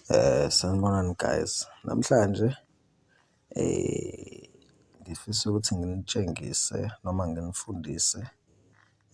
Sanibonani guys, namhlanje ngifisa ukuthi nginitshengise noma nginifundise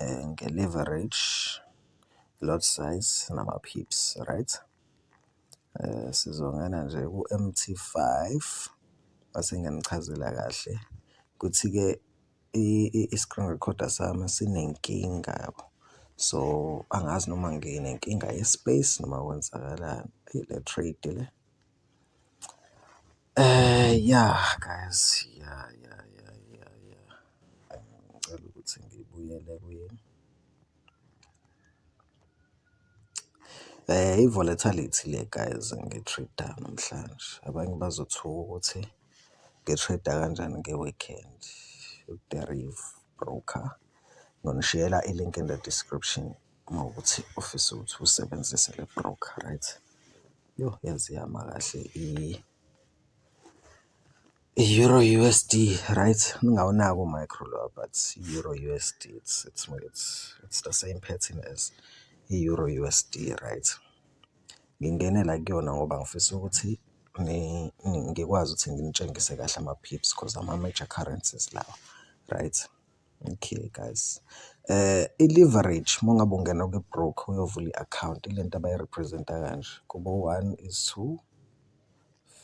nge-leverage, lot size nama-pips, right? Sizongena nje ku-M_T five mase ngiyanichazela kahle kuthi-ke i-screen recorder sami sinenkinga yabo, so angazi noma nginenkinga ye-space noma kwenzakalani. Eyi le trade le. Ya guys, ya ya ya ya ya, ngicela ukuthi ngibuyele i-volatility le guys engiyi-trade-ayo namhlanje, abanye bazothuka ukuthi ngi-trade-a kanjani nge-weekend. U-Deriv broker, ngizonishiyela i-link in the description uma kuwukuthi ufisa ukuthi usebenzise le broker, right? Yoh, yaze yama kahle i-Euro U_S_D, right? Ningawunaki u-micro lo but i-Euro U_S_D it's the same pattern as i-Euro U_S_D, right? Ngingene la kuyona ngoba ngifisa ukuthi ngikwazi ukuthi nginitshengise kahle ama-pips cause ama-major currencies lawa, right? Okay guys, i-leverage uma ngabe ungena kwi-broker uyovula i-akhawunti ile nto abayi-represent-a kanje, kubo one is to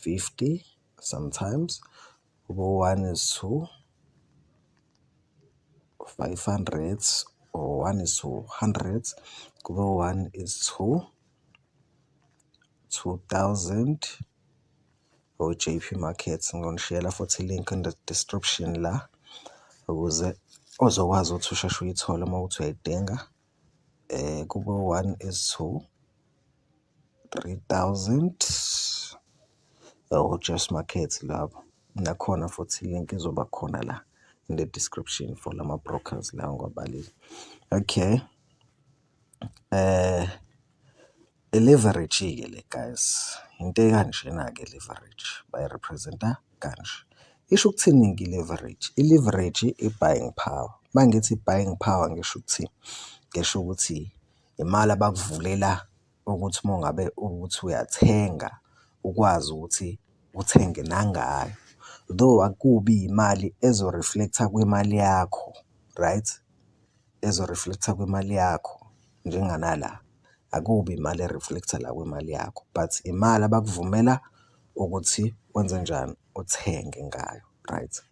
50 sometimes, kubo one is to 500 or one is to 100, kube one is to 2000 o-J_P Markets. Ngizonishiyela futhi i-link in the description la ukuze uzokwazi ukuthi usheshe uyithole uma kuwukuthi uyayidinga. Kube one is to 3000 o-Just Market labo, nakhona futhi i-link izoba khona la in the description for lama-brokers lawa engiwabalile. Okay, i-leverage-ke le guys, into ekanjena-ke i-leverage bayi-represent-a kanje. Isho ukuthini-ke i-leverage? I-leverage i-buying power. Uma ngithi i-buying power ngisho ukuthini? Ngisho ukuthi imali abakuvulela ukuthi uma ngabe ukuthi uyathenga ukwazi ukuthi uthenge nangayo, though akubi imali ezo-reflect-a kwimali yakho, right? Ezo-reflect-a kwimali yakho njenganala, akubi imali e-reflect-a la kwimali yakho but imali abakuvumela ukuthi wenzenjani, uthenge ngayo, right?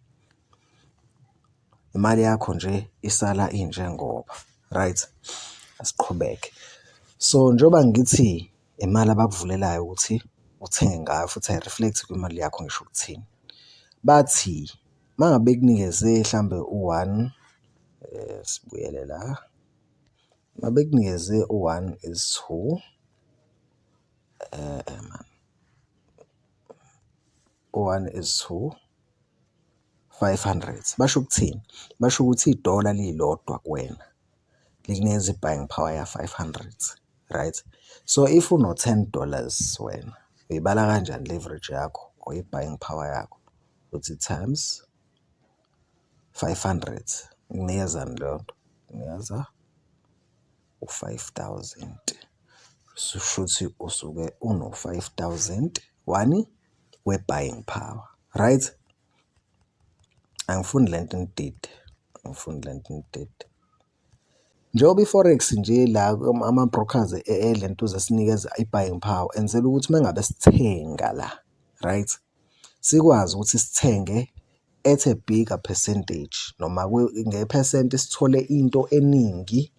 Imali yakho nje isala injengoba, right? Asiqhubeke. So njengoba ngithi imali abakuvulelayo ukuthi uthenge ngayo futhi ayi-reflect-i kwimali yakho ngisho ukuthini. Bathi uma ngabe bekunikeze hlambe u-one, sibuyele la, uma bekunikeze u-one is to man, u-one is to 500, basho ukuthini? Basho ukuthi idola lilodwa kuwena likunikeza i-buying power ya-500, right? So if uno-10 dollars wena, uyibala kanjani leverage yakho or i-buying power yakho? Uthi times 500, ikunikezani leyo nto? Ikunikeza u-5,000. Shuthi usuke uno-5,000 wani? We-buying power, right? Angifuni lento inidide, angifuni lento inidide. Njengoba i-forex nje la ama-brokers elentuza esinikeza i-buying power enzela ukuthi uma ngabe sithenga la, right? Sikwazi ukuthi sithenge at a bigger percentage noma ngephesenti sithole into eningi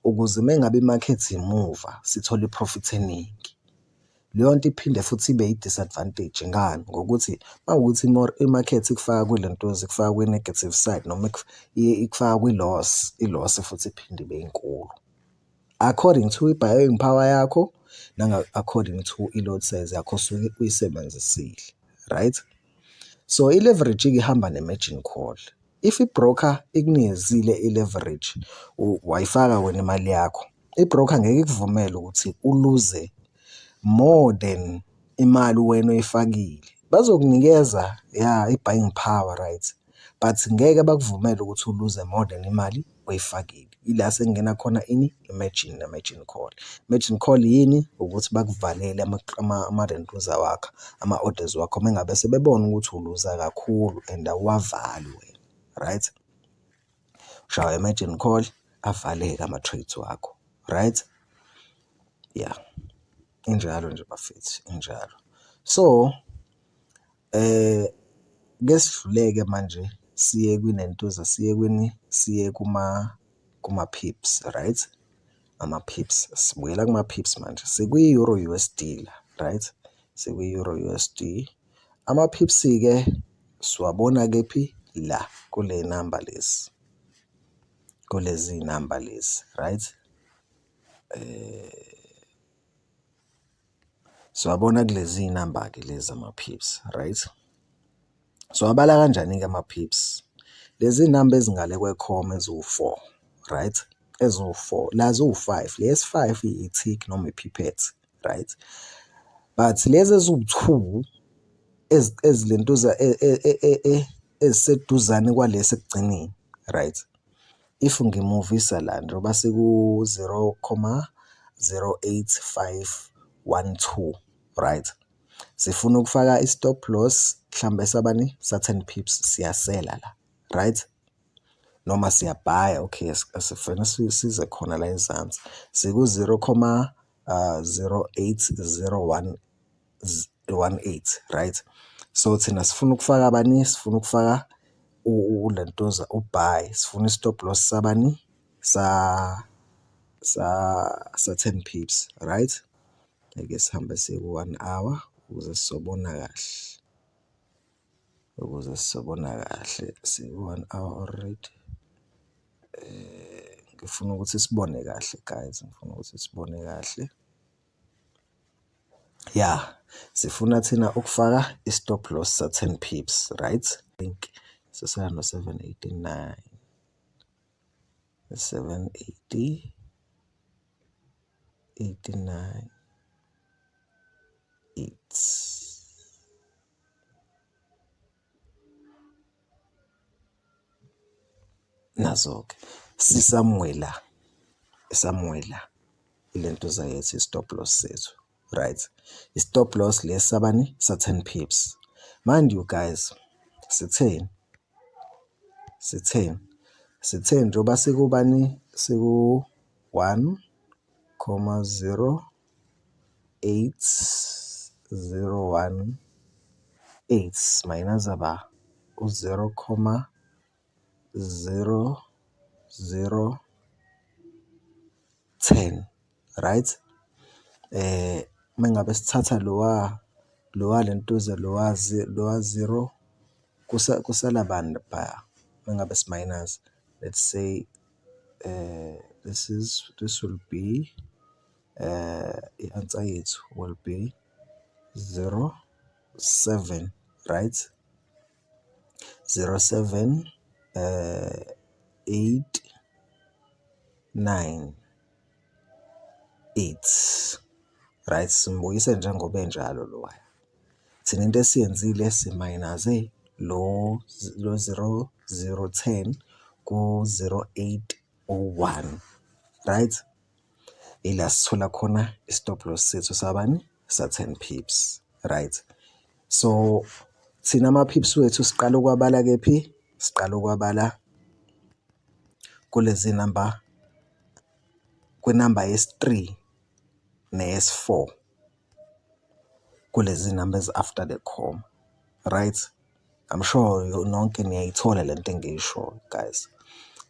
ukuze uma ngabe i-market imuva sithole i-profit eningi. Leyo nto iphinde futhi ibe i-disadvantage ngani? Ngokuthi uma kuwukuthi i-market ikufaka kwilentuza ikufaka kwi-negative side noma ikufaka kwi-loss, i-loss futhi iphinde ibe inkulu. According to i-buying power yakho nanga-according to i-lot size yakho osuke uyisebenzisile, right? So i-leverage-ke ihamba ne-margin call. If i-broker ikunikezile i-leverage wayifaka wena imali yakho, i-broker ngeke ikuvumele ukuthi uluze more than imali wena oyifakile. Bazokunikeza ya i-buying power, right, but ngeke bakuvumele ukuthi uluze more than imali Oyifakile. Ila sekungena khona ini? I-margin ne-margin call. Margin call yini? Ukuthi bakuvalele amalentuza wakho, ama-orders wakho uma ngabe sebebona ukuthi uluza kakhulu and awuwavali wena, right? Ushaywa i-margin call, avaleke ama-trades wakho, right? Ya, injalo nje bafethu, injalo. So, ake sidlule-ke manje siye kwinentuza, siye kwini? Siye kuma-pips, right? Ama-pips, sibuyela kuma-pips manje, sikwi-Euro U_S_D la, right? Sikwi-Euro U_S_D. Ama-pips-ke siwabona kephi? La kule namba lezi, kulezi namba lezi, right? Siwabona kulezi iy'namba-ke lezi ama-pips, right? Siwabala kanjani-ke ama-pips? Lezi iy'namba ezingale kwekhoma eziwu-four, right? Eziwu-four, la ziwu-five, le yesi-five i-tick noma i-pipette, right? But lezi eziwu-two ezilentuza eziseduzane kwalesi ekugcineni, right? If ngimuvisa la njengoba siku-zero comma zero eight five one two, right? Sifuna ukufaka i-stop loss mhlambe sabani? Sa-ten pips, siyasela la, right? Noma siyabhaya, okay, asifune size khona la ezansi. Siku-zero comma zero eight zero one one eight, right? So thina sifuna ukufaka bani? Sifuna ukufaka ulentuza u-buy, sifuna i-stop loss sabani? Sa-ten pips, right? Ake sihambe siye ku-one hour ukuze sizobona kahle, ukuze sizobona kahle siku-one hour already. Ngifuna ukuthi sibone kahle guys, ngifuna ukuthi sibone kahle. Ya, sifuna thina ukufaka i-stop loss sa-ten pips, right? Think sisala no-seven eighty-nine, seven eighty, eighty-nine, eight. Nazo-ke si-somewhere la, somewhere la ilentuza yethu i-stop loss sethu, right? I-stop loss lesi sabani? Sa-ten pips. Mind you guys, sitheni? Sitheni? Sithe njengoba sikubani? Siku-one comma zero eight zero one eight minus ba u-zero comma zero zero ten, right? Uma ngabe sithatha lowa lowa lentuza lowa lowa zero kusala bani laphaya uma ngabe si-minus, let's say this will be i-answer yethu will be zero seven, right? Zero seven eight nine eight, right? Simbuyise njengoba enjalo lowaya. Thina into esiyenzile simayinaze lo lo zero zero ten ku-zero eight oh one, right? Ila sithola khona i-stop loss sethu sabani? Sa-ten pips, right? So thina ama-pips wethu siqala ukuwabala kephi? Siqala ukuwabala kulezi namba, kwinamba yesi-three neyesi-four kulezi namba ezi-after the comma, right? I'm sure nonke niyayithola lento engiyishoyo guys.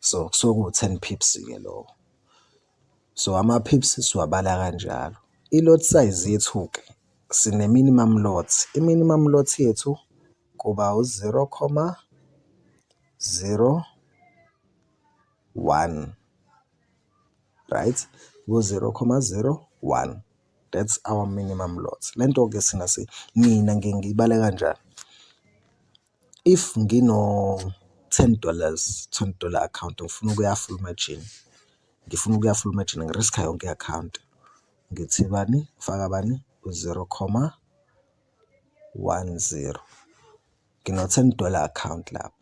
So kusuke kuwu-ten pips-ke lowo. So ama-pips siwabala kanjalo. I-lot size yethu-ke sine-minimum lot. I-minimum lot yethu kuba u-zero comma zero one, right? Ku-zero comma zero one. That's our minimum lot. Le nto-ke sina mina ngiyibala kanjani? If ngino ten dollars, $10 account ngifuna ukuya full margin, ngifuna ukuya full margin ngi-risk-a yonke i-account. Ngithi bani? Ngifaka bani? U-zero comma one zero. Ngino-$10 account lapho.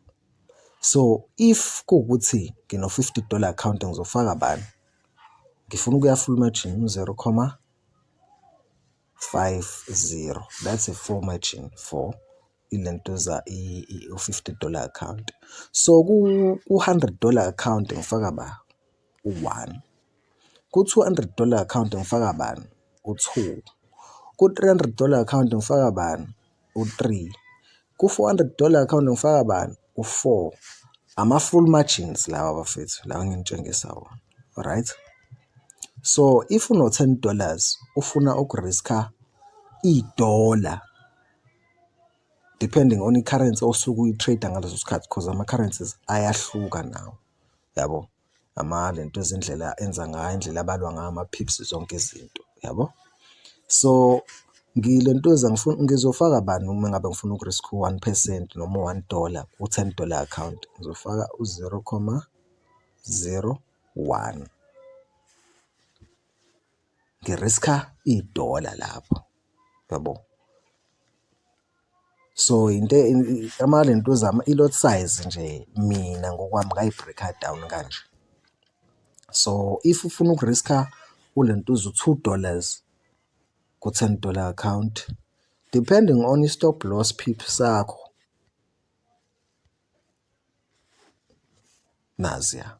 So if kuwukuthi ngino-$50 account, ngizofaka bani? Ngifuna ukuya full margin, u-0,50, that's a full margin for ilentuza, u-$50 account. So ku-$100 account ngifaka ba? U-one. Ku-$200 account ngifaka bani? U-two. Ku-$300 account ngifaka bani? U-three. Ku-$400 account ngifaka bani? U-four. Ama-full margins lawa, bafethu, lawa enginitshengisa wona, alright? So if uno-$10, ufuna uku-risk-a idola, depending on i-currency osuke uyi-trade-a ngaleso sikhathi, cause ama-currencies ayahluka nawo, yabo, amalento indlela enza ngayo, indlela abalwa ngayo ama-pips, zonke izinto, yabo. So ngilentuza ngizofaka bani uma ngabe ngifuna uku-risk u-1% noma u-$1 ku-$10 account? Ngizofaka u-0,01, ngi-risk-a idola lapho, yabo. So into amalentuzana, i-lot size nje, mina ngokwami ngayi-break-a down kanje. So if ufuna uku-risk-a ulentuza u-$2 ku-$10 account, depending on i-stop loss pip sakho, naziya.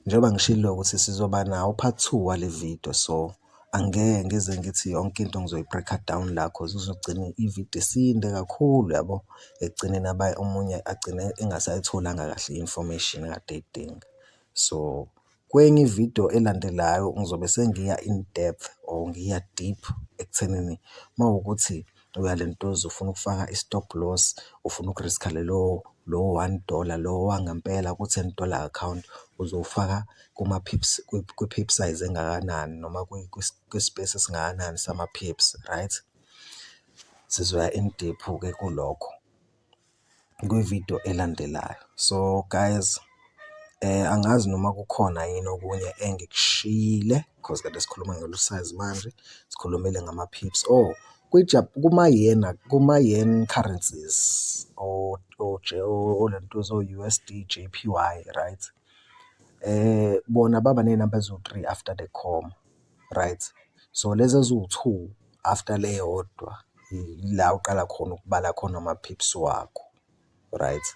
Njengoba ngishilo ukuthi sizoba nawo u-part two wale video, so angeke ngize ngithi yonke into ngizoyi-break-a down la, cause izogcina ividiyo isinde kakhulu, yabo. Ekugcineni omunye agcine engasayitholanga kahle i-information ekade eyidinga. So kwenye ividiyo elandelayo ngizobe sengiya in depth or ngiya deep ekuthenini mawukuthi uyalentuza, ufuna ukufaka i-stop loss, ufuna uku-risk-a lelo lowo $1 lo wangempela ku-$10 account, uzowufaka kuma-pips, kwi-pip size engakanani noma kwi-space esingakanani sama-pips, right? Sizoya in deep-ke kulokho kwividiyo elandelayo. So guys, angazi noma kukhona yini okunye engikushiyile, cause kade sikhuluma nge-lot size, manje sikhulumile ngama-pips. Oh, kuma-yen, kuma-yen currencies, olentuza o-USD JPY, right? Bona baba ney'namba eziwu-three after the comma, right? So lezi eziwu-two after le eyodwa, ila uqala khona ukubala khona ama-pips wakho, right?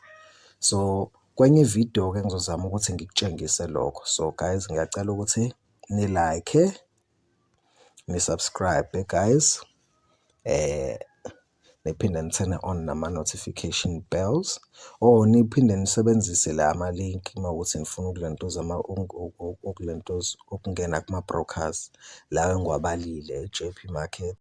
So kwenye ividiyo-ke ngizozama ukuthi ngikutshengise lokho. So guys, ngiyacela ukuthi ni-like, ni-subscribe guys, niphinde ni-turn-e on nama-notification bells or niphinde nisebenzise la ama-link uma kuwukuthi nifuna ukulentuza, ukulentuza ukungena kuma-brokers lawa engiwabalile, JP Market.